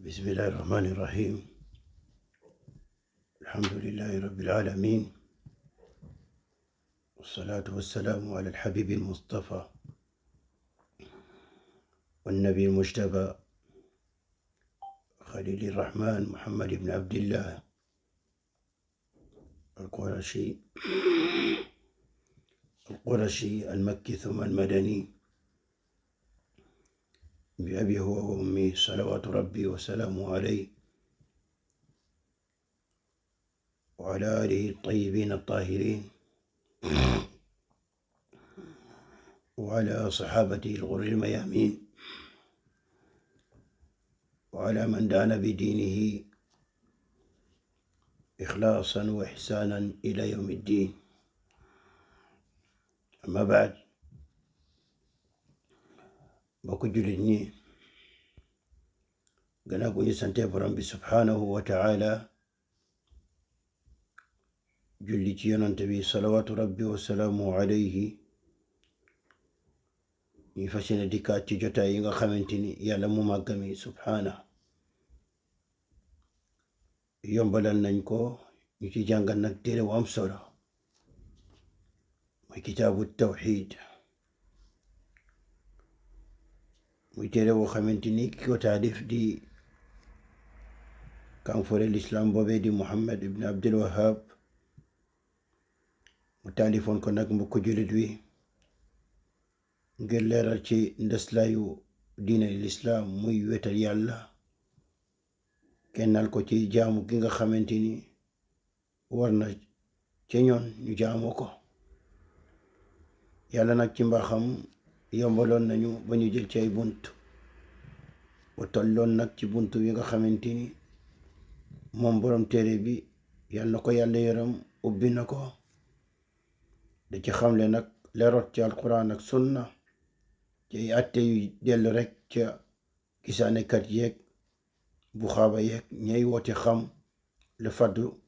بسم الله الرحمن الرحيم. الحمد لله رب العالمين، والصلاة والسلام على الحبيب المصطفى والنبي المجتبى خليل الرحمن محمد بن عبد الله القرشي المكي ثم المدني، بأبي هو وأمي صلوات ربي وسلامه عليه وعلى آله الطيبين الطاهرين وعلى صحابته الغر الميامين وعلى من دان بدينه إخلاصا وإحسانا إلى يوم الدين. أما بعد، mbokk jullit ñi, gannaaw bu ñu sante borom bi subhaanahu wa ta'ala, julli ci yonante bi salawaatu rabbi wa salaamu alayhi, ñu fas yéene dikkaat ci jotaay yi nga xamante ni yàlla mu màgg mi subhaanahu yombalal nañ ko ñu ci jàngal nag téere wu am solo mooy kitaabu tawxiid, muy téere boo xamante ni ki ko taalif di kanfore l'islam boobee di Muhammad ibn Abdul Wahab, mu taalifoon ko nag mbokk jullit wi ngir leeral ci ndeslaayu diine l'islam muy wetal yàlla, kennal ko ci jaamu gi nga xamante ni war na ca ñoon ñu jaamu ko. yàlla nag ci mbaaxam yombaloon nañu ba ñu jël ci ay bunt ba tolloon nag ci bunt yi nga xamante ni moom borom téere bi yàlla na ko yàlla yaram ubbi na ko da ci xamle nag leerot ci alquran ak sunna ci ay atte yu dellu rek ca gisaanekat yeeg bu xaaba yeeg ñay woote xam le faddu,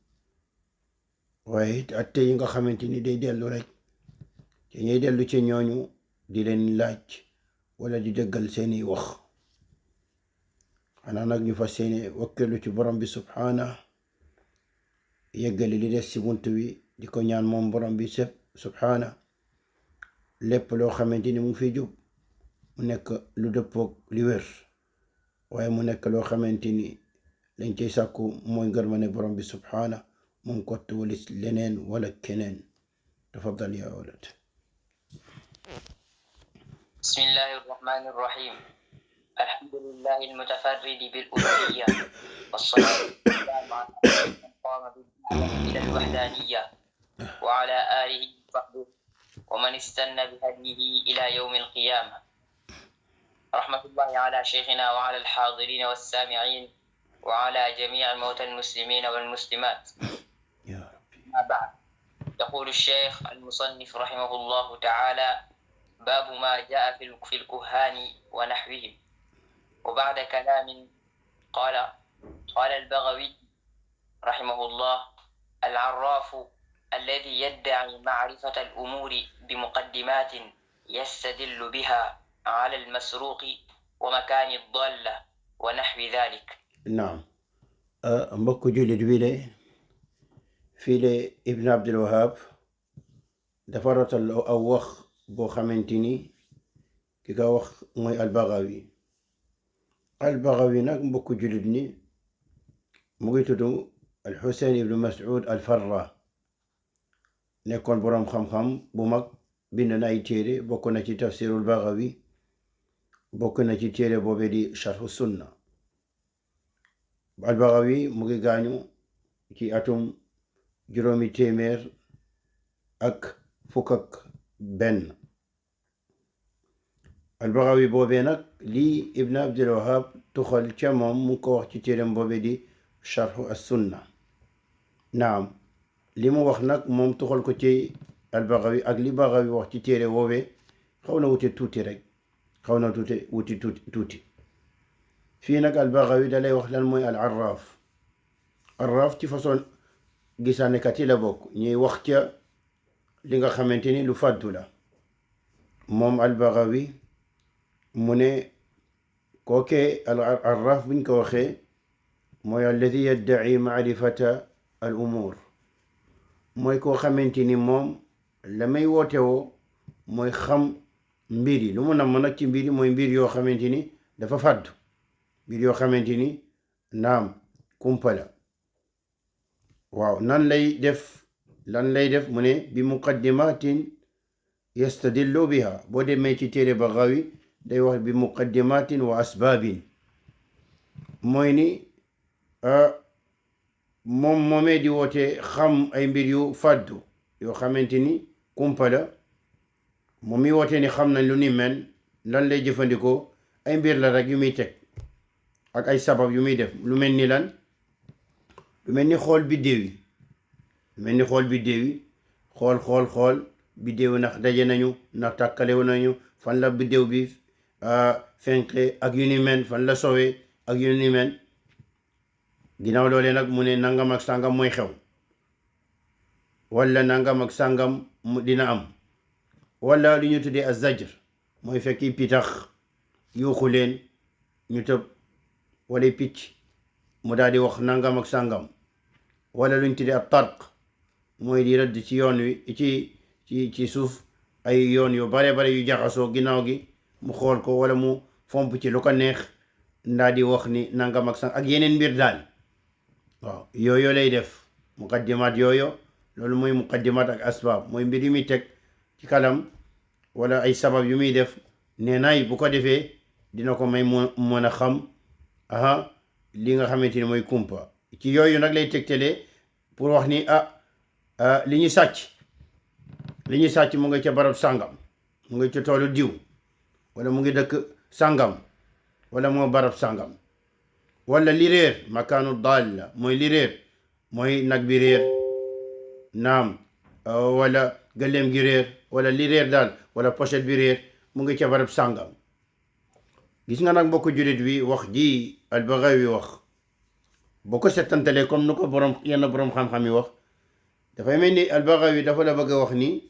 waaye it atte yi nga xamante ni day dellu rek ci ñay dellu ci ñooñu di leen laaj wala di dëggal seeni wax. xanaa nag ñu fas yéene wakkeelu ci borom bi subhaana yeggali li des ci bunt wi di ko ñaan moom borom bi subhaana lépp loo xamante ni mu fi jub mu nekk lu dëppoog li wér, waaye mu nekk loo xamante ni lañ cay sàkku mooy ngërmane borom bi subhaana moom kott walis leneen wala keneen. tafaddal yaa walad. بسم الله الرحمن الرحيم. الحمد لله المتفرد بالألوهية، والصلاة والسلام على من قام بالدعوة إلى الوحدانية وعلى آله وصحبه ومن استنى بهديه إلى يوم القيامة. رحمة الله على شيخنا وعلى الحاضرين والسامعين وعلى جميع موتى المسلمين والمسلمات. ما بعد، يقول الشيخ المصنف رحمه الله تعالى: باب ما جاء في الكهان ونحوهم. وبعد كلام قال البغوي رحمه الله: العراف الذي يدعي معرفة الأمور بمقدمات يستدل بها على المسروق ومكان الضالة ونحو ذلك. نعم. mbokk jullit wi de fii de Ibn Abdul Wahab dafa rotal aw wax boo xamante ni ki ka wax mooy al-Baghawi. al-Baghawi nag mbokk jullit ni mu ngi tudd al-Husayn ibn Mas'ud al-Farra, nekkoon boroom xam-xam bu mag, bind na ay téere, bokk na ci tafsirul Baghawi, bokk na ci téere boobe di sharhu sunna. al-Baghawi mu ngi gaañu ci atum 800 ak fukk ak benn. al-Baghawi boobee nag lii Ibn Abdul Wahab tuxal ca moom mu ko wax ci téereem boobe di sharhu as-sunna. naam, li mu wax nag moom tuxal ko ci al-Baghawi ak li Baghawi wax ci téere boobee xaw na wute tuuti rek, xaw na wuti tuuti. fii nag al-Baghawi da lay wax lan mooy al-arraaf. arraaf ci façon gisaanekat yi la bokk, ñuy wax ca li nga xamante ni lu fàddu la. moom al-Baghawi mu ne kookee al-arraaf buñ ko waxee mooy alladi yaddaci maarifata al umuur mooy koo xamante ni moom la may woote woo mooy xam mbir yi lu mu namm nag ci mbir yi mooy mbir yoo xamante ni dafa fàddu mbir yoo xamante ni naam kumpa la waaw lan lay def mu ne bi muqaddimatin yastadillu biha boo demee ci téere Baghawi day wax bi muqaddimatin wa asbaabin mooy ni moom moomee di woote xam ay mbir yu fàddu yoo xamante ni kumpa la moom mi woote ni xam nañ lu ni mel lan lay jëfandikoo ay mbir la rek yu muy teg ak ay sabab yu muy def lu mel ni lan lu mel ni xool biddéew yi xool biddéew ndax daje nañu ndax tàkkalewu nañu fan la biddéew bi fenqe ak yu ni mel fan la sowee ak yu ni mel ginnaaw loolee nag mu ne nangam ak sàngam mooy xew wala nangam ak sàngam dina am wala lu ñu tuddee az-zajr mooy fekki pitax yuuxu leen ñu tëb wala picc mu daal di wax nangam ak sàngam wala lu ñu tuddee ab tarq mooy di rëdd ci yoon wi ci suuf ay yoon yu bare yu jaxasoo ginnaaw gi mu xool ko wala mu fomp ci lu ko neex ndaa di wax ni nangam ak sàngam ak yeneen mbir daal waaw yooyu lay def muqaddimaat yooyu loolu mooy muqaddimaat ak asbaab mooy mbir yu muy teg ci kalam wala ay sabab yu muy def nee naay bu ko defee dina ko may mën a xam li nga xamante ni mooy kumpa ci yooyu nag lay tegtalee pour wax ni li ñu sàcc mu nga ca barab sàngam mu nga ca toolu diw wala mu ngi dëkk sàngam wala moo barab sàngam wala li réer makaanu daal mooy li réer mooy nag bi réer naam wala gëléem gi réer wala li réer daal wala pochette bi réer mu ngi ca barab sàngam gis nga nag mbokk jullit bi wax ji al-Baghawi wax boo ko settantalee comme nu ko yenn borom xam-xam yi wax dafay mel ni al-Baghawi dafa la bëgg a wax ni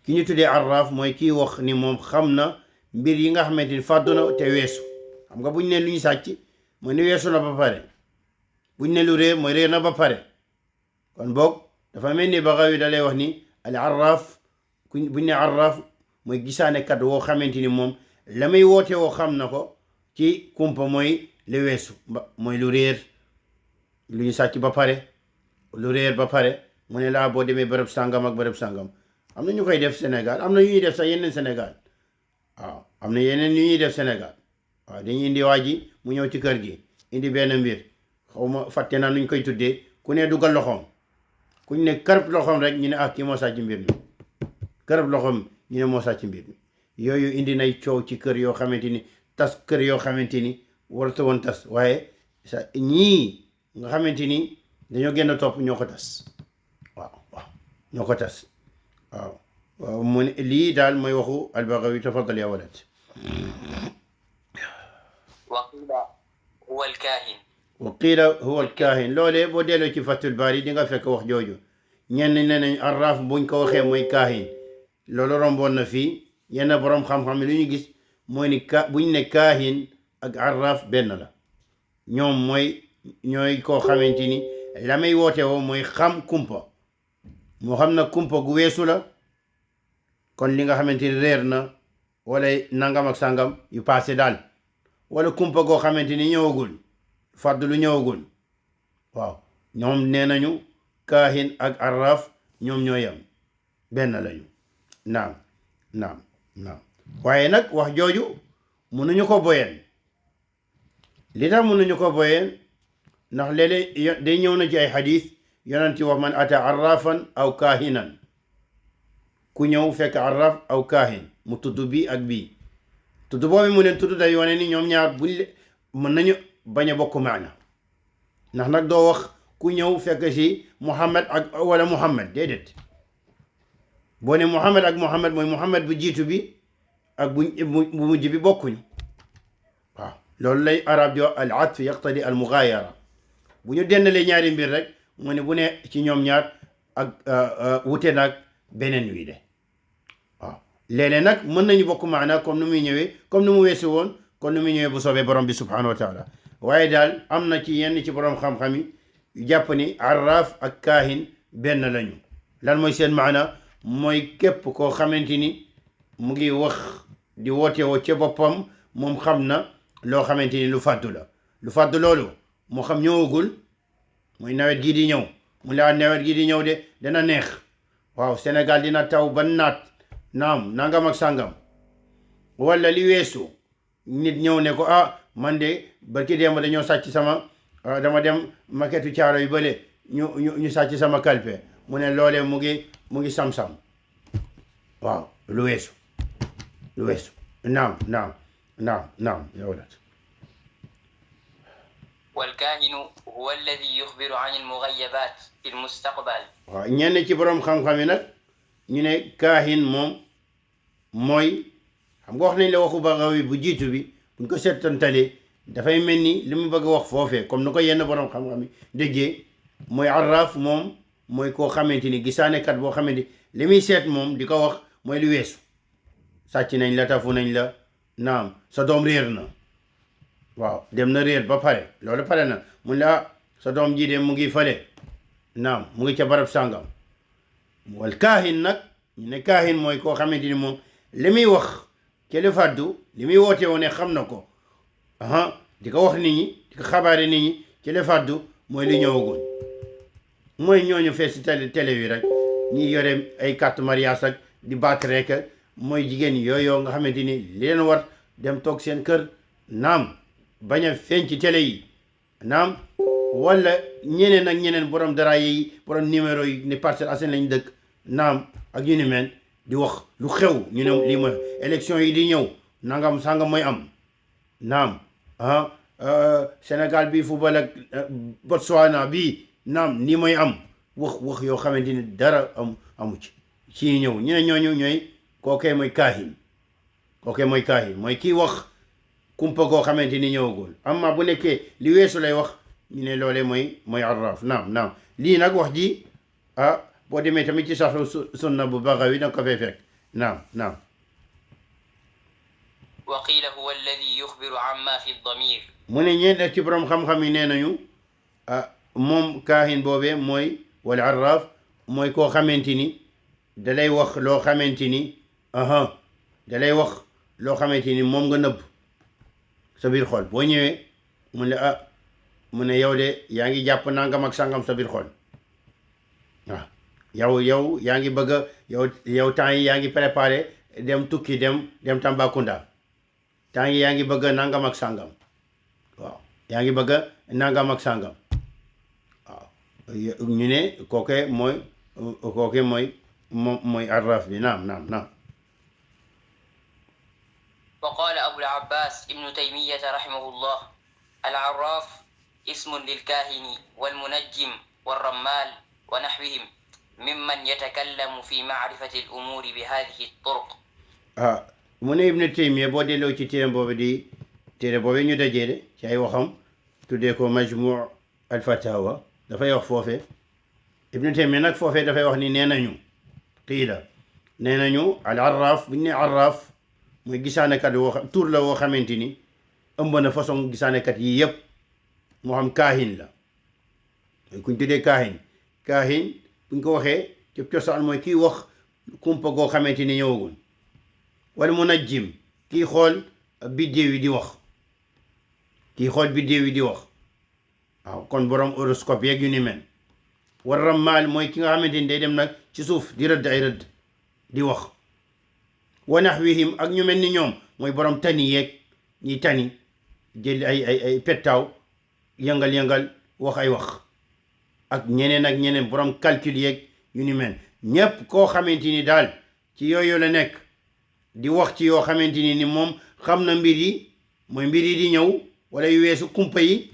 ki ñu tuddee arraaf mooy kii wax ni moom xam na mbir yi nga xamante ni fàddu na te weesu xam nga buñ ne lu ñu sàcc mooy ni weesu na ba pare buñ ne lu réer mooy réer na ba pare kon boog dafa mel ni Baghawi da lay wax ni al arraaf buñ ne arraaf mooy gisaanekat woo xamante ni moom la may woote woo xam na ko ci kumpa mooy lu weesu mooy lu réer lu ñu sàcc ba pare lu réer ba pare mu ne laa boo demee bërëb sàngam ak bërëb sàngam am na ñu koy def Sénégal am na yu ñuy def sax yeneen Sénégal waaw am na yeneen yu ñuy def Sénégal waaw dañuy indi waa ji mu ñëw ci kër gi indi benn mbir xaw ma fàtte naa nuñ koy tuddee ku ne dugal loxoom kuñ ne kërëb loxoom rek ñu ne kii moo sàcc mbir mi kërëb loxoom ñu ne moo sàcc mbir mi yooyu indi nay coow ci kër yoo xamante ni tas kër yoo xamante ni warata woon tas waaye sa ñii nga xamante ni dañoo génn topp ñoo ko tas waaw ñoo ko tas waaw mu ne lii daal mooy waxu al-Baghawi tafaddal ya walad wa qiila huwa al-kaahin loolee boo delloo ci Fathul Baari di nga fekk wax jooju ñenn ne nañ arraaf buñ ko waxee mooy kaahin loolu romboon na fii yenn borom xam-xam lu ñu gis mooy ni buñ ne kaahin ak arraaf benn la ñoom ñooy koo xamante ni la may woote woo mooy xam kumpa moo xam na kumpa gu weesu la kon li nga xamante ni réer na wala nangam ak sàngam yu passé daal wala kumpa goo xamante ni ñëwagul fàddu lu ñëwagul waaw ñoom nee nañu kaahin ak arraaf ñoom ñoo yem benn lañu naam waaye nag wax jooju mënuñu ko boyeen li tax mënuñu ko boyeen ndax léeg-léeg day ñëw na ci ay xadis yonent wax man ata arrafan aw kaahinan ku ñëw fekk arraf aw kaahin mu tudd bii ak bii tudd boobu mu leen tudd day wane ni ñoom ñaar mën nañu bañ a bokk maana ndax nag doo wax ku ñëw fekk si Muhammad ak wala Muhammad déedéet boo ne Muhammad ak Muhammad mooy Muhammad bu jiitu bi ak bu mujj bi bokkuñu waaw loolu lay arab di wax al atf yaqtadi al mughayara bu ñu dendalee ñaari mbir rek mu ne bu ne ci ñoom ñaar ak wute nag beneen wi de waaw léeg-léeg nag mën nañu bokk maana comme nu muy ñëwee comme nu mu weesu woon comme nu muy ñëwee bu soobee borom bi subhanahu wa taala waaye daal am na ci yenn ci borom xam-xam yi yu jàpp ni arraaf ak kaahin benn lañu lan mooy seen maana mooy képp koo xamante ni mu ngi wax di woote woo ca boppam moom xam na loo xamante ni lu fàddu la lu fàddu loolu moo xam ñëwagul muy nawet gi di ñëw mu laa nawet gi di ñëw de dana neex waaw Sénégal dina taw ba naat naam nangam ak sàngam wala li weesu nit ñëw ne ko man de barki démb dañoo sàcc sama dama dem maketu caaro yu bële ñu sàcc sama kalpe mu ne loolee mu ngi sam-sam waaw lu weesu naam yow la والكاهن هو الذي يخبر عن المغيبات في المستقبل waaw ñenn ci borom xam-xam yi nag ñu ne kaahin moom mooy xam nga wax nañ la waxu Bagawi bu jiitu bi buñ ko settantalee dafay mel ni li mu bëgg a wax foofee comme ni ko yenn borom xam-xam yi déggee mooy arraaf moom mooy koo xamante ni gisaanekat boo xamante li muy seet moom di ko wax mooy lu weesu sàcc nañ la tafu nañ la naam sa doom réer na waaw dem na réer ba pare loolu pare na mun la sa doom ji de mu ngi fale naam mu ngi ca barab sàngam wal kaahin nag ñu ne kaahin mooy koo xamante ni moom li muy wax ca li fàddu li muy woote woon xam na ko di ko wax nit ñi di ko xabaare nit ñi ca li fàddu mooy li ñëwagul mooy ñooñu fees si télé yi rek ñi yore ay carte mariage ak di baat rek mooy jigéen yooyu nga xamante ni li leen war dem toog seen kër naam bañ a feeñ ci télé yi naam wala ñeneen ak ñeneen borom dara yi borom numéro yi ne Parcelles Assainies lañ dëkk naam ak yu ni mel di wax lu xew ñu ne lii mooy élection yi di ñëw nangam sangam mooy am naam Sénégal bi football ak Botswana bi naam nii mooy am wax yoo xamante ni dara amu ci ñëw ñu ne ñooñu ñooy kookee mooy kaahin mooy kii wax kumpa koo xamante ni ñëwagul amma bu nekkee li weesu lay wax ñu ne loolee mooy arraaf naam lii nag wax ji boo demee tamit ci saxu sunna bu Bagawi danga ko fay fekk naam wa qiila huwa alladi yuxbiru amma fi damir mu ne ñeent ci borom xam-xam yi nee nañu moom kaahin boobee mooy wala arraaf mooy koo xamante ni dalay wax loo xamante ni dalay wax loo xamante ni moom nga nëbb sa biir xol boo ñëwee mu ne mu ne yow de yaa ngi jàpp nangam ak sangam sa biir xol waaw yow yaa ngi bëgg a yow temps yi yaa ngi préparé dem tukki dem Tambacounda temps yi yaa ngi bëgg a nangam ak sangam waaw yaa ngi bëgg a nangam ak sangam waaw ñu ne kooke mooy arraaf bi naam وقال أبو العباس ابن تيمية رحمه الله العراف اسم للكاهن والمنجم والرمال ونحوهم ممن يتكلم في معرفة الأمور بهذه الطرق mu ne Ibn Taymiya boo delloo ci téere boobu ñu dajee ci ay waxam tuddee ko Majmu' al-Fatawa dafay wax foofee Ibn Taymiya nag foofee dafay wax ni nee nañu al arraaf bu ñu ne arraaf mooy gisaanekat tur la woo xamante ni ëmb na façon gisaanekat yi yëpp moo xam kaahin la kuñ tuddee kaahin buñ ko waxee ci cosaan mooy kii wax kumpa goo xamante ni ñëwagul wala munajjim kii xool biddéew yi di wax waaw kon borom horoscope yeeg yu ni mel war rammaal mooy ki nga xamante ni day dem nag ci suuf di rëdd ay rëdd di wax wa nahwihim ak ñu mel ni ñoom mooy borom tani yeeg ñi tani jël ay pettaaw yëngal wax ay wax ak ñeneen borom calcul yeeg yu ni mel ñépp koo xamante ni daal ci yooyu la nekk di wax ci yoo xamante ni moom xam na mbir yi di ñëw wala yu weesu kumpa yi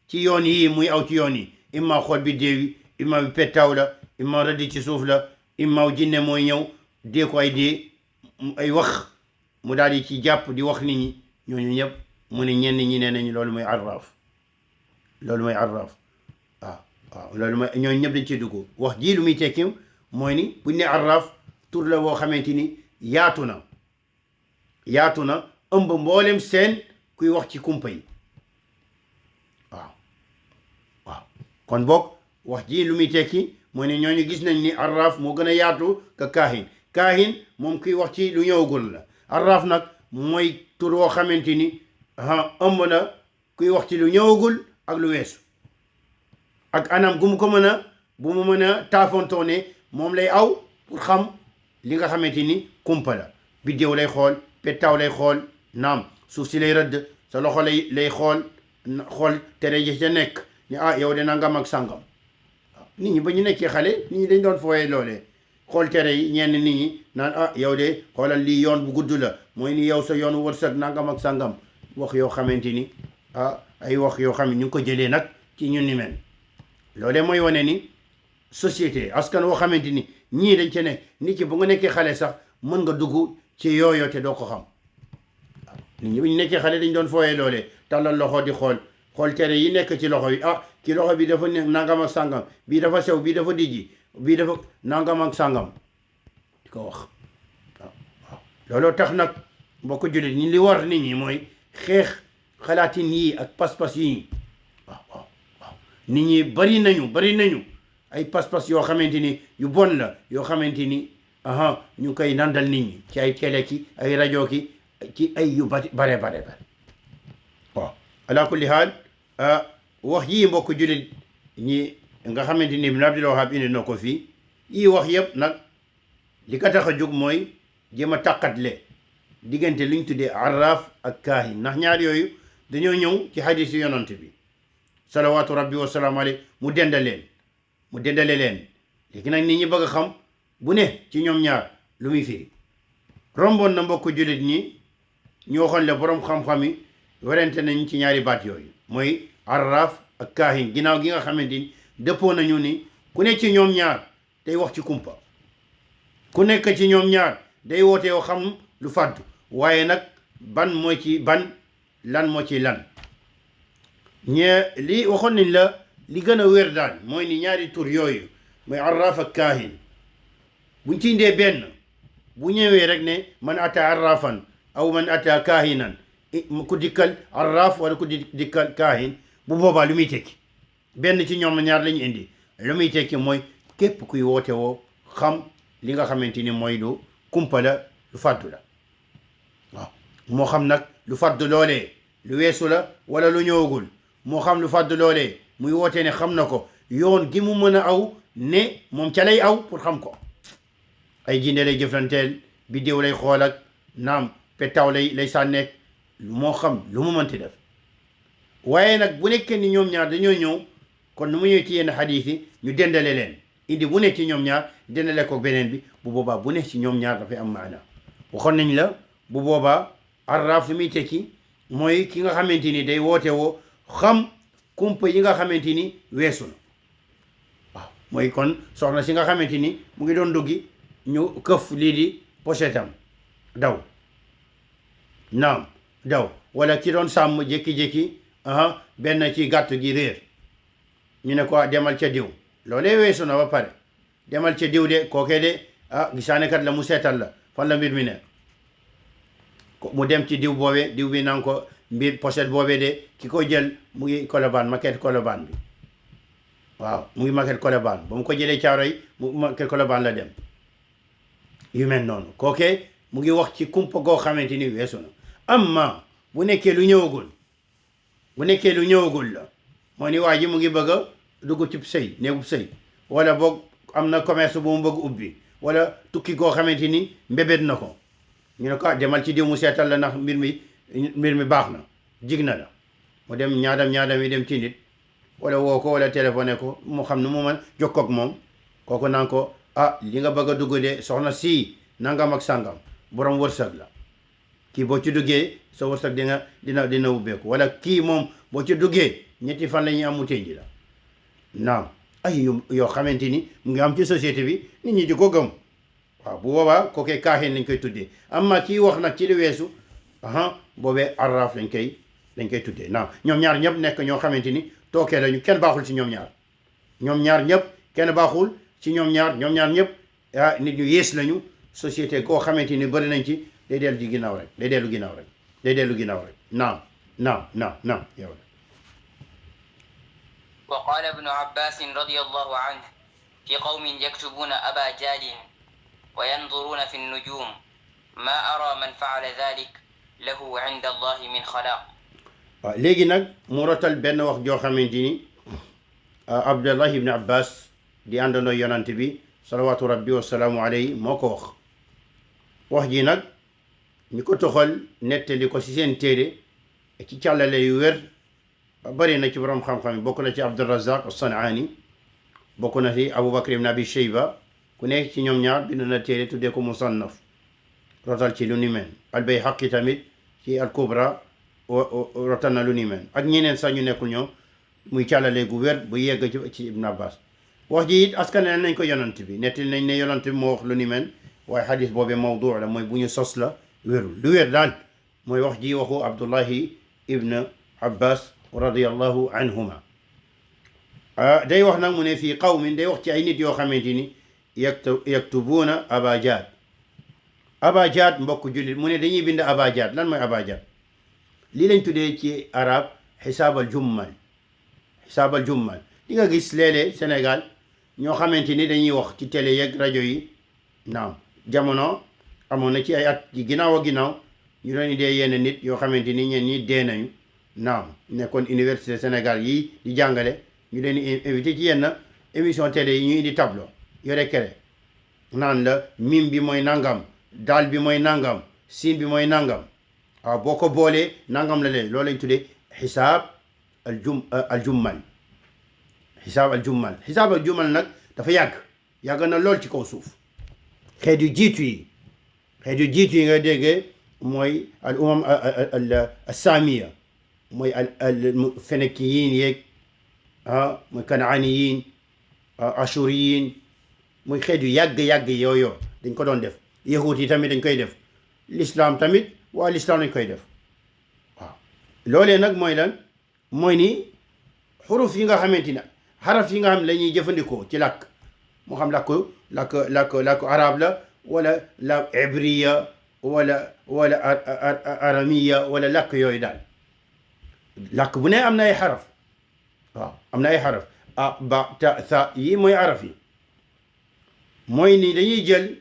ci yoon yi muy aw ci yoon yi imma xool bi déew yi imma bi pettaaw la imma rëdd ci suuf la imma jinne mooy ñëw dee ko ay wax mu daal di ci jàpp di wax nit ñi ñooñu ñëpp mu ne ñenn ñi nee nañu loolu mooy arraaf waaw loolu mooy ñooñu ñëpp dañ ci dugg wax ji lu muy tekki mooy ni buñ ne arraaf tur la boo xamante ni yaatu na ëmb mboolem seen kuy wax ci kumpa yi kon boog wax ji lu muy tekki mooy ne ñooñu gis nañ ni arraaf moo gën a yaatu ka kaahin kaahin moom kuy wax ci lu ñëwagul la arraaf nag mooy tur woo xamante ni ëmb na kuy wax ci lu ñëwagul ak lu weesu ak anam gu mu ko mën a bu mu mën a taafontoone moom lay aw pour xam li nga xamante ni kumpa la biddéew lay xool pettaaw lay xool naam suuf si lay rëdd sa loxo lay xool tere ji ca nekk ni yow de nangam ak sàngam nit ñi ba ñu nekkee xale nit ñi dañ doon fooyee loolee xool tere yi ñenn nit ñi naan yow de xoolal lii yoon bu gudd la mooy ni yow sa yoonu wërsëg nangam ak sàngam wax yoo xamante ni ay wax yoo xam ne ñu ngi ko jëlee nag ci ñun ni mel loolee mooy wane ni société askan woo xamante ni ñii dañ ci nekk nit ki bu nga nekkee xale sax mën nga dugg ci yooyo te doo ko xam nit ñi bu ñu nekkee xale dañ doon fooyee loolee tàllal loxo di xool tere yi nekk ci loxo bi ki loxo bi dafa nekk nangam ak sàngam bii dafa sew bii dafa dijji bii dafa nangam ak sàngam di ko wax waaw looloo tax nag mbokk jullit ñi li war nit ñi mooy xeex xalaatin yii ak pas-pas yii waaw nit ñi bari nañu ay pas-pas yoo xamante ni yu bon la yoo xamante ni ñu koy nandal nit ñi ci ay télé ki ay rajo ki ci ay yu bare waaw ala kulli haal wax yii mbokk jullit ñi nga xamante ni Ibn Abdul Wahab indi na ko fii yii wax yëpp nag li ko tax a jóg mooy jéem a tàqatle diggante lu ñu tuddee arraaf ak kaahin ndax ñaar yooyu dañoo ñëw ci hadis yonant bi salawaatu rabbi wa salaamu alayhi mu dendale leen léegi nag nit ñi bëgg a xam bu ne ci ñoom ñaar lu muy firi romboon na mbokk jullit ñi ñu waxoon le borom xam-xam yi werante nañ ci ñaari baat yooyu mooy arraaf ak kaahin ginnaaw gi nga xamante ni dëppoo nañu ni ku nekk ci ñoom ñaar day wax ci kumpa ku nekk ci ñoom ñaar day woote yoo xam lu fàddu waaye nag ban moo ci ban lan moo ci lan li waxoon nañ la li gën a wér daal mooy ni ñaari tur yooyu mooy arraaf ak kaahin buñ ci indee benn bu ñëwee rek ne man ata arraafan aw man ata kaahinan ku dikkal arraaf wala ku dikkal kaahin bu boobaa lu muy tekki benn ci ñoom ñaar lañu indi lu muy tekki mooy képp kuy woote woo xam li nga xamante ni mooy lu kumpa la lu fàddu la waaw moo xam nag lu fàddu loolee lu weesu la wala lu ñëwagul moo xam lu fàddu loolee muy woote ne xam na ko yoon gi mu mën a aw ne moom ca lay aw pour xam ko ay jinde lay jëflanteel biddéew lay xool ak naam pettaw lay sànneek moo xam lu mu mënti def waaye nag bu nekkee ni ñoom ñaar dañoo ñëw kon nu mu ñëw ci yenn xadiis yi ñu dendale leen indi bu ne ci ñoom ñaar dendale ko beneen bi bu boobaa bu ne ci ñoom ñaar dafay am maana waxoon nañ la bu boobaa arraaf lu muy tekki mooy ki nga xamante ni day woote woo xam kumpa yi nga xamante ni weesu na waaw mooy kon soxna si nga xamante ni mu ngi doon duggi ñu këf lii di pochetam daw naam daw wala ki doon sàmm jékki-jékki benn ci gàtt gi réer ñu ne ko demal ca diw loolee weesu na ba pare demal ca diw de kookee de gisaanekat la mu seetal la fan la mbir mi ne mu dem ci diw boobee diw bi naan ko mbir pochette boobee de ki ko jël mu ngi Colobane maquette Colobane bi waaw mu ngi maquette Colobane ba mu ko jëlee caaro yi mu maquette Colobane la dem yu mel noonu kookee mu ngi wax ci kumpa goo xamante ni weesu na amma bu nekkee lu ñëwagul la moo ni waa ji mu ngi bëgg a dugg ci sëy néegub sëy wala boog am na commerce bu mu bëgg ubbi wala tukki goo xamante ni mbébét na ko ñu ne ko demal ci diw mu seetal la ndax mbir mi baax na jig na la mu dem ñaadam yi dem ci nit wala woo ko wala téléphoné ko mu xam ne mu mën jokkoo ak moom kooku naan ko li nga bëgg a dugg de soxna si nangam ak sàngam borom wërsëg la kii boo ci duggee sa wërsëg dina ubbeeku wala kii moom boo ci duggee ñetti fan la ñuy am mu tënji la naam ay yoo xamante ni mu ngi am ci société bi nit ñi di ko gëm waaw bu boobaa kookee kaahin lañ koy tuddee amma kii wax nag ci li weesu boobee arraaf lañ koy tuddee naam ñoom ñaar ñëpp nekk ñoo xamante ni tookee lañu kenn baaxul ci ñoom ñaar ñëpp kenn baaxul ci ñoom ñaar ñëpp nit ñu yées lañu société koo xamante ni bëri nañ ci day dellu ginnaaw rek naam yow وقال ابن عباس رضي الله عنه في قوم يكتبون أبا جاد وينظرون في النجوم ما أرى من فعل ذلك له عند الله من خلاق. léegi nag mu rotal benn wax joo xamante ni Abdullah ibn Abbas di àndandoo yonante bi salawaatu rabbi wasalaamu alayhi moo ko wax ji nag ñi ko toxal nettali ko ci seen téere ci càllale yu wér bari na ci borom xam-xam yi bokk na ci Abdurazaq as-San'ani bokk na ci Abubakar ibn Abi Shayba ku nekk ci ñoom ñaar bind na téere tuddee ko musannaf rotal ci lu ni mel al-Bayhaqi tamit ci al-Kubra rotal na lu ni mel ak ñeneen sax ñu nekkul ñoom muy càllale gu wér bu yegg ci Ibn Abbas wax ji it askan nañ ko yonant bi nettali nañ ne yonant bi moo wax lu ni mel waaye xadis boobee mawdu la mooy bu ñu sos la wérul lu wér daal mooy wax ji waxu Abdullahi ibn Abbas radiyallahu anhuma day wax nag mu ne fii qawmin day wax ci ay nit yoo xamante ni yaktubuuna abajad abajad mbokk jullit mu ne dañuy bind abajad lan mooy abajad lii lañ tuddee ci arab xisaabal jummal di nga gis léeg-léeg Sénégal ñoo xamante ni dañuy wax ci télé yeeg rajo yi naam jamono amoon na ci ay at ci ginnaaw a ginnaaw ñu doon dee yenn nit yoo xamante ni ñenn ñi dee nañu naam nekkoon université Sénégal yi di jàngale ñu leen di invité ci yenn émission télé yi ñu indi tableau yore kere naan la mim bi mooy nangam daal bi mooy nangam siin bi mooy nangam waaw boo ko boolee nangam la leen loolu lañ tuddee xisaab aljummal xisaab aljummal nag dafa yàgg na lool ci kaw suuf xeet yu jiitu yi nga déggee mooy al umam al saamiya mooy al fenkiyin yeeg mooy kanaaniyin ashuriyin muy xeet yu yàgg yooyu dañ ko doon def yahut yi tamit dañ koy def l'islam tamit waa l'islam lañ koy def waaw loolee nag mooy lan mooy ni xuruf yi nga xamante ne xaraf yi nga xam ne la ñuy jëfandikoo ci làkk moo xam làkk arab la wala la ibriya wala aramiya wala làkk yooyu daal làkk bu ne am na ay xaraf waaw am na ay xaraf a ba ta sa yi mooy araf yi mooy ni dañuy jël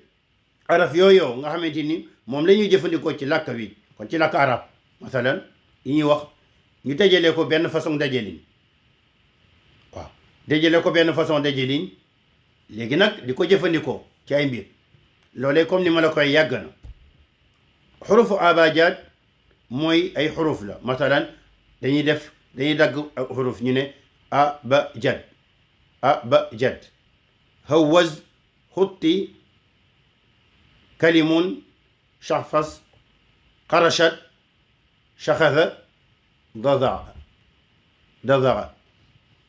araf yooyu nga xamante ni moom la ñuy jëfandikoo ci làkk wi kon ci làkk arab masalan yi ñuy wax ñu dajale ko benn façon dajalin waaw dajale ko benn façon dajalin léegi nag di ko jëfandikoo ci ay mbir loolee comme ni ma la koy yàgg na xurufu abajad mooy ay xuruf la masalan dañuy dagg xuruf ñu ne abajad hawaz xutti kalimun shahfas qarashat shaxasa dadaa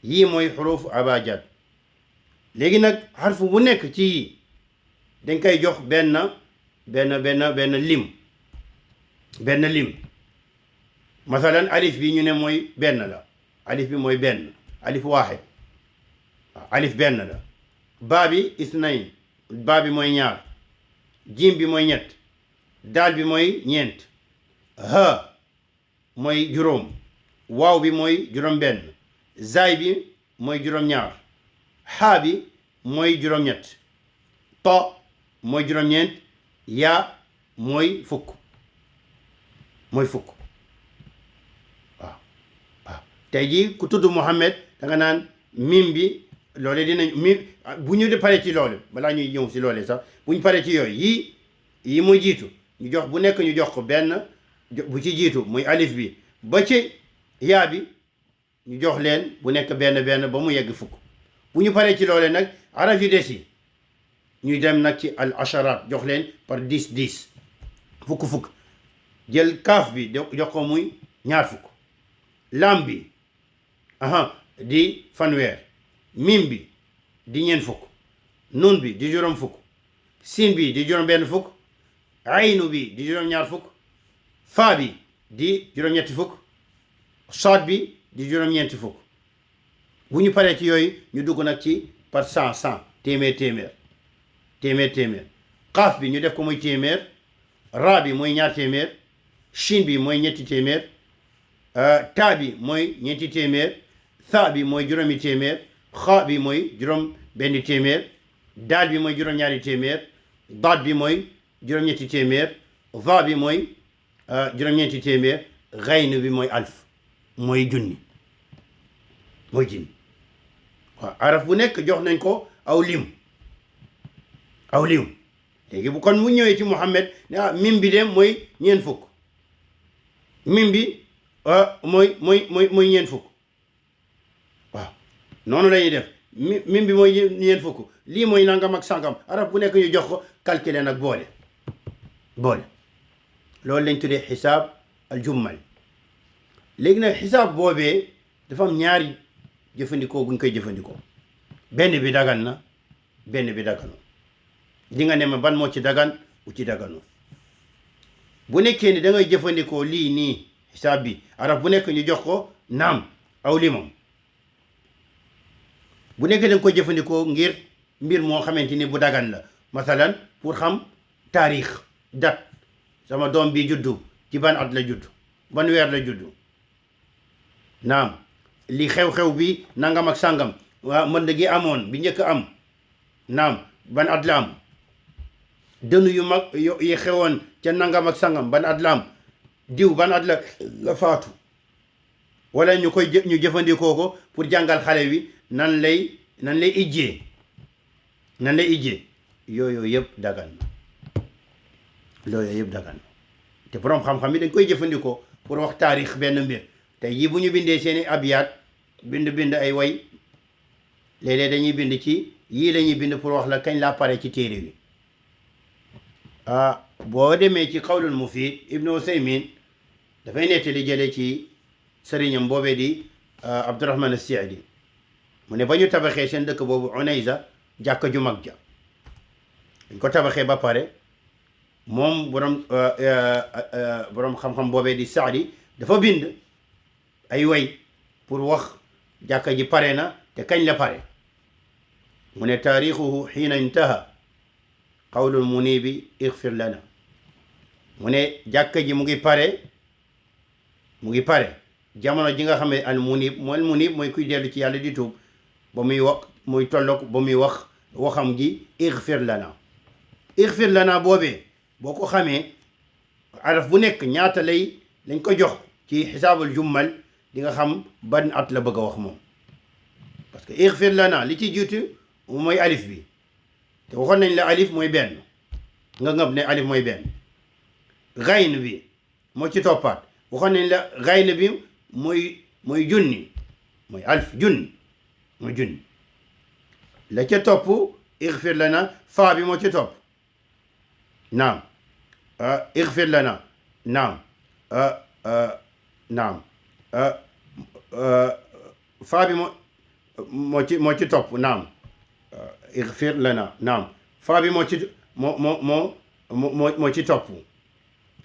yii mooy xuruf abajad léegi nag xarfu bu nekk ci yii dañ koy jox benn lim masalan alif bi ñu ne mooy benn la alif bi mooy benn alif waaxid alif benn la baa bi isnayn baa bi mooy ñaar jiim bi mooy ñett daal bi mooy ñeent ha mooy juróom waaw bi mooy juróom benn zaay bi mooy juróom ñaar xaa bi mooy juróom ñett to mooy juróom ñeent yaa mooy fukk waaw tey jii ku tudd Muhammad da nga naan mim bi loole dinañ mim bu ñu paree ci loolu balaa ñuy ñëw si loole sax bu ñu paree ci yooyu yii muy jiitu ñu jox bu nekk ñu jox ko benn bu ci jiitu muy alif bi ba ci yaa bi ñu jox leen bu nekk benn ba mu yegg fukk bu ñu paree ci loole nag araf yu des yi ñuy dem nag ci al asharat jox leen par 10 fukk jël kaaf bi jox ko muy ñaar fukk lam bi di fanweer mim bi di ñeent fukk nun bi di juróom fukk siin bi di juróom benn fukk aynu bi di juróom ñaar fukk faa bi di juróom ñetti fukk saad bi di juróom ñeenti fukk bu ñu paree ci yooyu ñu dugg nag ci par 100 téeméer xaaf bi ñu def ko muy téeméer raa bi mooy ñaar téeméer shin bi mooy ñetti téeméer taa bi mooy ñeenti téeméer tha bi mooy juróomi téeméer xa bi mooy juróom benn téeméer daal bi mooy juróom-ñaari téeméer daat bi mooy juróom-ñetti téeméer va bi mooy juróom-ñeenti téeméer xayn bi mooy alf mooy junni mooy junni waaw araf bu nekk jox nañ ko aw lim léegi bu kon mu ñëwee ci Muhammad ne mim bi de mooy ñeent fukk mim bi mooy ñeent fukk waaw noonu la ñuy def mim bi mooy ñeent fukk lii mooy nangam ak sangam araf bu nekk ñu jox ko calculer nag boole loolu lañ tuddee xisaab al jummal léegi nag xisaab boobee dafa am ñaari jëfandikoo buñ koy jëfandikoo benn bi dagan na benn bi daganu di nga ne ma ban moo ci dagan bu ci daganu bu nekkee ni da ngay jëfandikoo lii nii xisaab bi araf bu nekk ñu jox ko naam aw limam bu nekkee da nga ko jëfandikoo ngir mbir moo xamante ni bu dagan la masalan pour xam taarix date sama doom bi juddu ci ban at la juddu ban weer la juddu naam li xew-xew bi nangam ak sàngam waa mën gi amoon bi njëkk am naam ban at la am dënu yu mag yi xewoon ca nangam ak sàngam ban at la am diw ban at la faatu wala ñu jëfandikoo ko pour jàngal xale wi nan lay ijjee yooyu yëpp dagan na te borom xam-xam yi dañ koy jëfandikoo pour wax taarix benn mbir tey yi bu ñu bindee seeni abyaat bind ay way léeg-léeg dañuy bind ci yii lañuy bind pour wax la kañ laa pare ci téere wi boo demee ci qawlul mufiid ibnu Usaymin dafay nettali jële ci sëriñam boobee di Abdurahman as-Saadi mu ne ba ñu tabaxee seen dëkk boobu Unayza jàkka ju mag ja dañ ko tabaxee ba pare moom borom xam-xam boobee di Saadi dafa bind ay way pour wax jàkka ji pare na te kañ la pare mu ne taarixuhu xiina intaha qawlul munibi ixfir lana mu ne jàkka ji mu ngi pare jamono ji nga xam ne al munib mooy kuy dellu ci yàlla di tuub ba muy wax muy tolloog ba muy wax waxam ji ixfir lana boobee boo ko xamee araf bu nekk ñaata lañ ko jox ci xisaabul jummal di nga xam ban at la bëgg a wax moom parce que ixfir lana li ci jiitu mooy alif bi te waxoon nañ la alif mooy benn nga ngëb ne alif mooy benn xayn bi moo ci toppaat waxoon nañ la xayn bi mooy junni mooy alf junni mooy junni la ca topp ixfir lana faa bi moo ci topp naam ixfir lana naam faa bi moo ci topp naam ixfir lana naam faa bi moo ci topp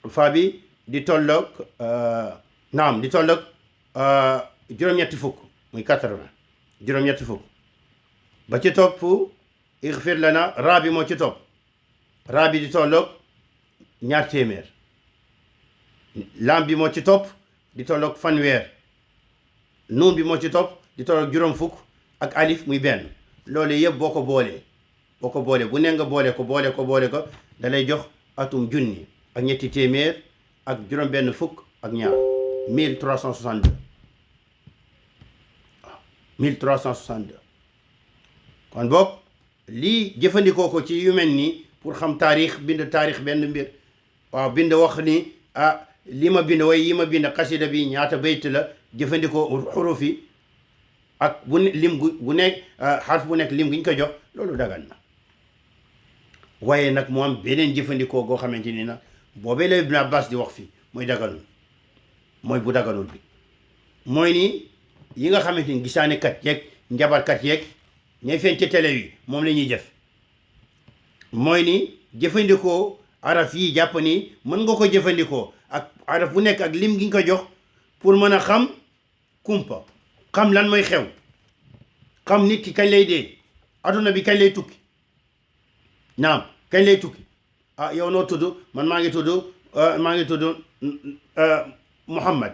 faa bi di tolloog naam di tolloog juróom-ñetti fukk muy 80 juróom-ñetti fukk ba ci topp ixfir lana raa bi moo ci topp raa bi di tolloog ñaar téeméer laam bi moo ci topp di tolloog fanweer nuun bi moo ci topp di tolloog juróom fukk ak alif muy benn loolu yëpp boo ko boolee bu ne nga boole ko da lay jox atum junni ak ñetti téeméer ak juróom benn fukk ak ñaar 1362 waaw 1362 kon boog lii jëfandikoo ko ci yu mel nii pour xam taarix bind taarix benn mbir waaw bind wax ni li ma bind way yi ma bind xasida bi ñaata bayt la jëfandikoo xuruf yi ak lim bu nekk xarf bu nekk lim gi ñu ko jox loolu dagan na waaye nag mu am beneen jëfandikoo goo xamante ni nag boobee la Ibn Abbas di wax fii mooy daganul mooy bu daganul bi mooy ni yi nga xamante ni gisaanekat yeeg njabarkat yeeg ñay feeñ ci télé yi moom la ñuy def mooy ni jëfandikoo araf yi jàpp ni mën nga ko jëfandikoo ak araf bu nekk ak lim gi nga ko jox pour mën a xam kumpa xam lan mooy xew xam nit ki kañ lay dee adduna bi kañ lay tukki naam kañ lay tukki yow noo tudd man maa ngi tudd Muhammad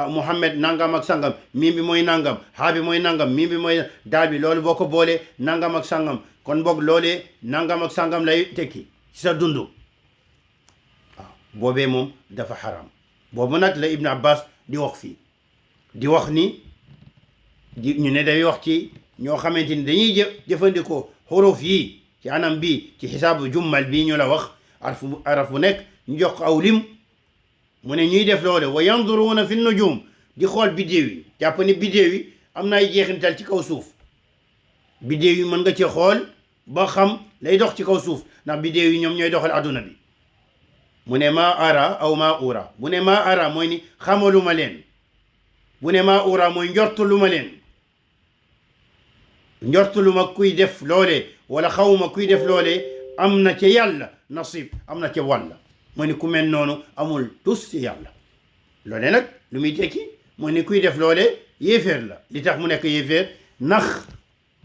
Muhammad nangam ak sangam miim bi mooy nangam xaa bi mooy nangam miim bi mooy daal bi loolu boo ko boolee nangam ak sangam kon boog loolee nangam ak sangam lay tekki ci sa dund boobee moom dafa xaram boobu nag la Ibn Abbas di wax fii di wax ni ñu ne day wax ci ñoo xamante ni dañuy jëfandikoo xuruf yi ci anam bi ci xisaabu jummal bii ñu la wax araf bu nekk ñu jox ko aw lim mu ne ñuy def loole wa yanduruuna fi nujum di xool biddéew yi jàpp ni biddéew yi am na ay jeexintal ci kaw suuf biddéew yi mën nga ci xool ba xam lay dox ci kaw suuf ndax biddéew yi ñoom ñooy doxal adduna bi mu ne maa ara aw maa ura bu ne maa ara mooy ni xamaluma leen bu ne maa ura mooy njortuluma leen njortuluma kuy def loole wala xawma kuy def loole am na ca yàlla nasib am na ca wàll mooy ni ku mel noonu amul tus ci yàlla loole nag lu muy tekki mooy ni kuy def loole yéeféer la li tax mu nekk yéeféer ndax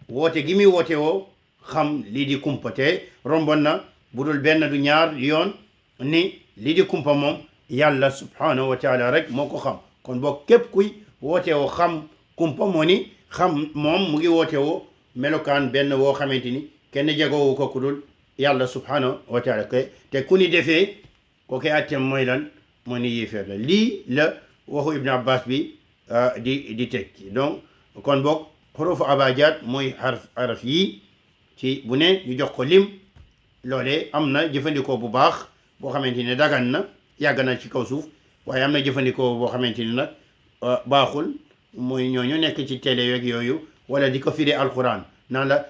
woote gi muy woote woo xam lii di kumpa te rombon na bu dul benn du ñaar yoon ni lii di kumpa moom yàlla subhanahu wa taala rek moo ko xam kon boo képp kuy woote woo xam kumpa moo ni xam moom mu ngi woote woo melokaan benn woo xamante ni kenn jagoowu ko ku dul yàlla subhanahu wa taala te ku ni defee kooke attem mooy lan moo ni yéeféer la lii la waxu Ibn Abbas bi di tekki donc kon boog xurufu abajad mooy araf yii ci bu ne ñu jox ko lim loolee am na jëfandikoo bu baax boo xamante ni dagan na yàgg na ci kaw suuf waaye am na jëfandikoo boo xamante ni nag baaxul mooy ñooñu nekk ci télé yeeg yooyu wala di ko firi alquran naan la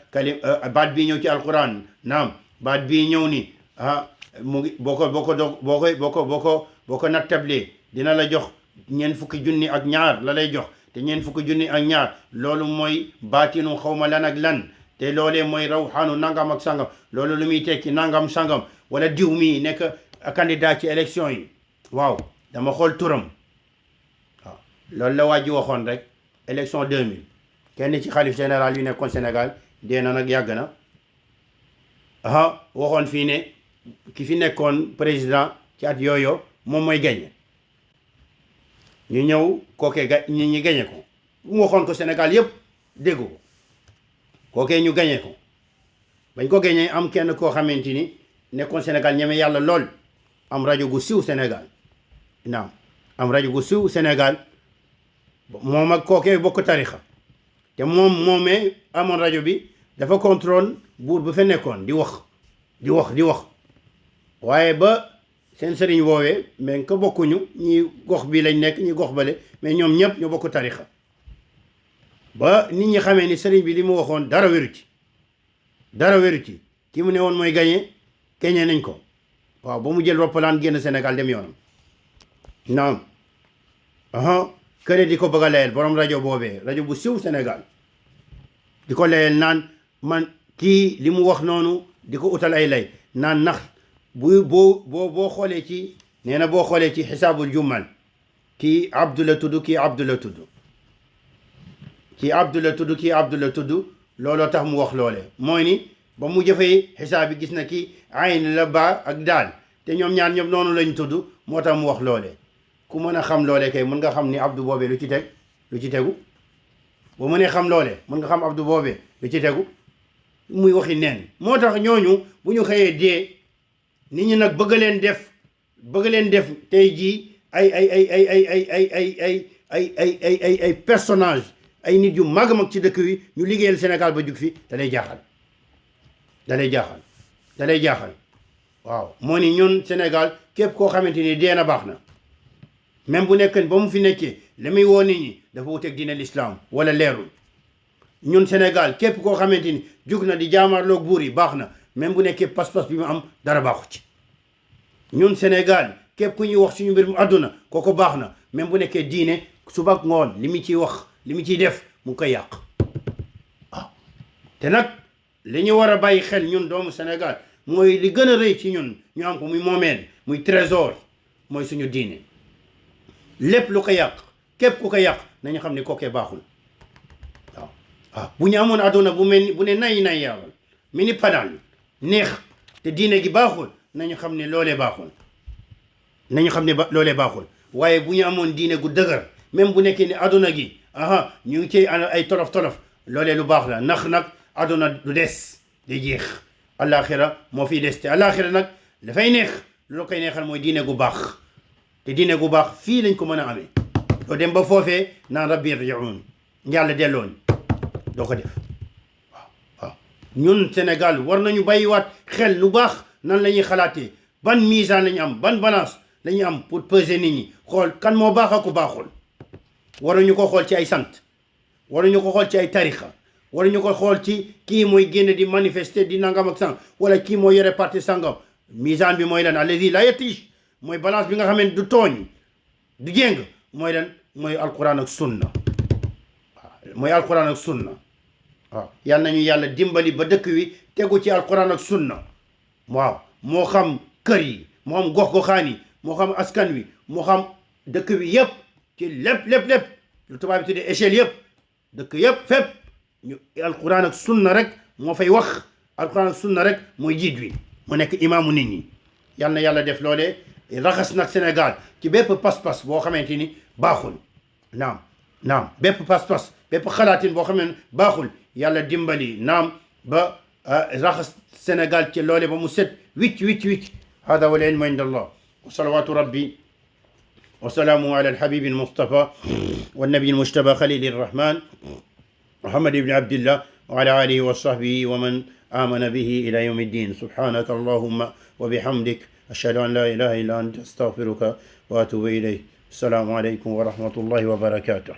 baat bii ñëw ci alquran naam baat bii ñëw ni mu ngi boo ko nattablee dina la jox ñeent fukki junni ak ñaar la lay jox te ñeent fukki junni ak ñaar loolu mooy baatinu xawma lan ak lan te loolee mooy rawxaanu nangam ak sangam loolu lu muy tekki nangam sangam wala diw mi nekk candidat ci élection yi waaw dama xool turam waaw loolu la waa ji waxoon rek élection 2000 kenn ci xalif général yu nekkoon Sénégal dee na nag yàgg na waxoon fii ne ki fi nekkoon président ci at yooyu moom mooy gañe ñu ñëw kookee ñi gañe ko mu waxoon ko Sénégal yëpp dégg ko kookee ñu gañe ko bañ ko gañee am kenn koo xamante ni nekkoon Sénégal ñeme yàlla lool am rajo gu siw Sénégal naam am rajo gu siw Sénégal moom ak kookee bokk tarixa te moomee amoon rajo bi dafa contrôle buur bu fa nekkoon di wax waaye ba seen sëriñ woowee mais ko bokkuñu ñi gox bi lañ nekk ñi gox bale mais ñoom ñëpp ñu bokk tarixa ba nit ñi xamee ni sëriñ bi li mu waxoon dara wéru ci ki mu ne woon mooy gañe keñee nañ ko waaw ba mu jël roppalaan génn Sénégal dem yoonam naam kële di ko bëgg a layel borom rajo boobee rajo bu siw Sénégal di ko layel naan man kii li mu wax noonu di ko utal ay lay naan nax boo xoolee ci nee na boo xoolee ci xisaabul jummal kii Abdu la tudd kii Abdu la tudd kii Abdu la tudd kii Abdu la tudd looloo tax mu wax loole mooy ni ba mu jëfee xisaab bi gis na kii ayn la ba ak daal te ñoom ñaar ñëpp noonu lañ tudd moo tax mu wax loole ku mën a xam loole kay mën nga xam ni Abdu boobee lu ci tegu bu mënee xam loole mën nga xam Abdu boobee lu ci tegu muy waxi neen moo tax ñooñu bu ñu xëyee dee nit ñi nag bëgg leen def tey jii ay personnage ay nit yu mag ci dëkk wi ñu liggéeyal Sénégal ba jug fi da lay jaaxal waaw moo ni ñun Sénégal képp koo xamante ni dee na baax na même bu nekk ba mu fi nekkee li muy woo nit ñi dafa wuteeg diine l'islam wala leerul ñun Sénégal képp koo xamante ni jug na di jaamaarloog buur yi baax na même bu nekkee pas-pas bi mu am dara baaxu ci ñun Sénégal képp ku ñuy wax suñu mbir mu àdduna kooko baax na même bu nekkee diine suba ak ngoon li mu ciy wax li mu ciy def mu ngi koy yàq waaw te nag li ñu war a bàyyi xel ñun doomu Sénégal mooy li gën a rëy ci ñun ñu am ko muy moomeel muy trésor mooy suñu diine lépp lu ko yàq képp ku ko yàq nañu xam ne kookee baaxul waaw bu ñu amoon àdduna bu mel ni bu ne nay yàlla mi ni panal neex te diine gi baaxul nañu xam ne loolee baaxul waaye bu ñu amoon diine gu dëgër même bu nekkee ni aduna gi ñu ngi ciy ay tolof tolof loolee lu baax la ndax nag aduna du des di jeex alaxira moo fiy des te alaxira nag dafay neex lu la koy neexal mooy diine gu baax te diine gu baax fii lañ ko mën a amee doo dem ba foofee naan rabbi irji'un yàlla delloon doo ko def waaw ñun Sénégal war nañu bàyyiwaat xel lu baax nan la ñuy xalaatee ban misaan la ñu am ban balance la ñu am pour peser nit ñi xool kan moo baax ak ku baaxul waruñu ko xool ci ay sant waruñu ko xool ci ay tarixa waruñu ko xool ci kii mooy génn di manifester di nangam ak sang wala kii mooy yore parti sangam misaan bi mooy lan allazi la yatish mooy balance bi nga xam ne du tooñ du jéng mooy lan mooy alquran ak sunna waaw mooy alquran ak sunna waaw yal nañu yàlla dimbali ba dëkk wi tegu ci alquran ak sunna waaw moo xam kër yi moo xam gox-goxaan yi moo xam askan wi moo xam dëkk wi yëpp ci lépp lu tubaab bi tuddee échelle yëpp dëkk yëpp fépp ñu alquran ak sunna rek moo fay wax alquran ak sunna rek mooy jiit wi mu nekk imaamu nit ñi yal na yàlla def loolee raxas nag Sénégal ci bépp pas-pas boo xamante ni baaxul naam bépp pas-pas bépp xalaatin boo xam ne baaxul yàlla dimbali naam ba raxas Sénégal ci loole ba mu set wicc hada wal ilmu inda allah wa salawatu rabbi wa salaamu ala alhabibi almustafa wa nabi almujtaba khalil arrahman muhammad ibn abdillah wa ala alihi wa sahbihi wa man amana bihi ila yawmi ddin subhanaka allahumma wa bihamdik ashhadu an la ilaha illa anta astaghfiruka wa atubu ilayk assalamu alaykum wa rahmatullahi wa barakatuh